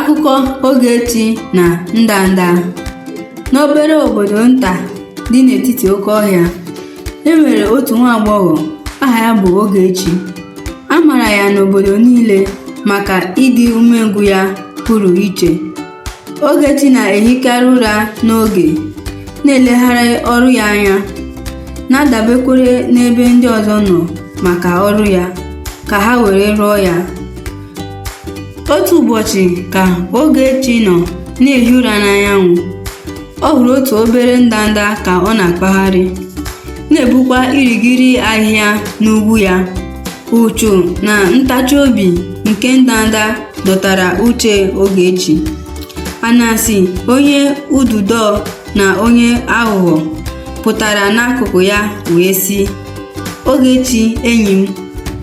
Akụkọ Ogechi na ndanda. N'obere obodo nta dị n'etiti oke ọhịa, e nwere otu nwa agbọghọ aha ya bụ Ogechi. A maara ya n'obodo niile maka ịdị umengwụ ya pụrụ iche. Ogechi na-ehikarị ụra n'oge, na-eleghara ọrụ ya anya, na-adaberekwara n'ebe ndị ọzọ nọ maka ọrụ ya ka ha were rụọ ya. Otu ụbọchị ka Ogechi nọ na-ehi ụra n'anyanwụ, ọ hụrụ otu obere ndanda ka ọ na-akpagharị, na-ebukwa irighiri ahịhịa n'ubu ya. Uchu na ntachi obi nke ndanda dọtara uche Ogechi. Anansi, onye ududo na onye aghụghọ, pụtara n'akụkụ ya wee sị, Ogechi enyi m,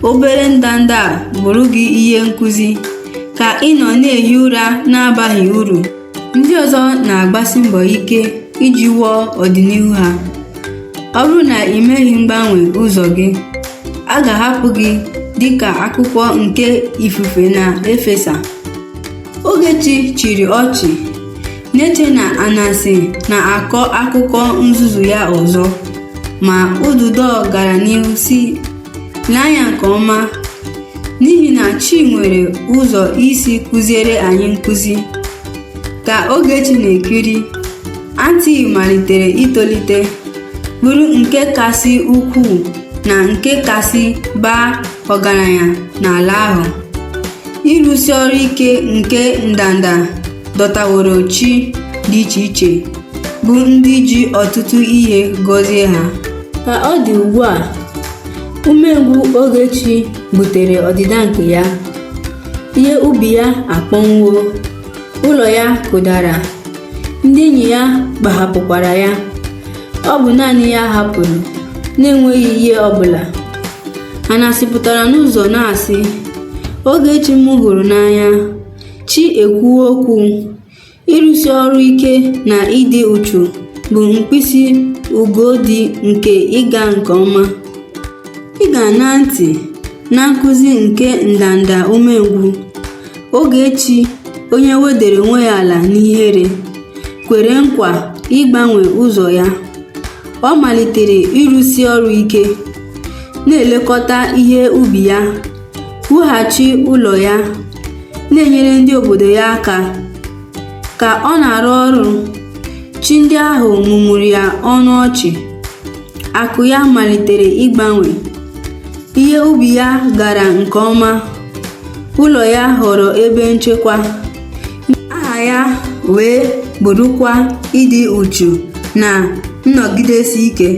obere ndanda a bụrụ gị ihe nkụzi ka ị nọ na-ehi ụra na-abaghị uru. Ndị ọzọ na-agbasi mbọ ike iji wuo ọdịnihu ha. Ọ bụrụ na ị meghị mgbanwe ụzọ gị, a ga-ahapụ gị dị ka akwụkwọ nke ifufe na-efesa. Ogechi chịrị ọchị, na-eche na Anansi na-akọ akụkọ nzuzu ya ọzọ, ma ududo gara n'ihu sị, Lee anya nke ọma, n'ihi na chi nwere ụzọ isi kụziere anyị nkụzi. Ka Ogechi na-ekiri, anthill malitere itolite, bụrụ nke kasị ukwuu na nke kasị baa ọgaranya n'ala ahụ. Ịrụsi ọrụ ike nke ndanda dọtaworo chi dị iche iche, bụ ndị ji ọtụtụ ihe gọzie ha. Ka ọ dị ugbu a, umengwụ Ogechi butere ọdịda nke ya. Ihe ubi ya akpọnwụwo, ụlọ ya kụdara, ndị enyi ya gbahapụkwara ya. Ọ bụ naanị ya hapụrụ, na-enweghị ihe ọ bụla. Anansi pụtara n'ụzọ na-asị, Ogechi m hụrụ n'anya, chi ekwuwo okwu. Ịrụsi ọrụ ike na ịdị uchu bụ mkpịsị ugodi nke ịga nke ọma. Ị ga-aṅa ntị na nkuzi nke ndanda umengwụ. Ogechi, onye wedara onwe ya ala n'ihere, kwere nkwa ịgbanwe ụzọ ya. Ọ malitere ịrụsi ọrụ ike, na-elekọta ihe ubi ya, wughachi ụlọ ya, na-enyere ndị obodo ya aka. Ka ọ na-arụ ọrụ, chi ndị ahụ mụmụrụ ya ọnụ ọchị. Akụ ya malitere ịgbanwe. Ihe ubi ya gara nke ọma, ụlọ ya ghọrọ ebe nchekwa, aha ya wee bụrụkwa ịdị uchu na nnọgidesi ike.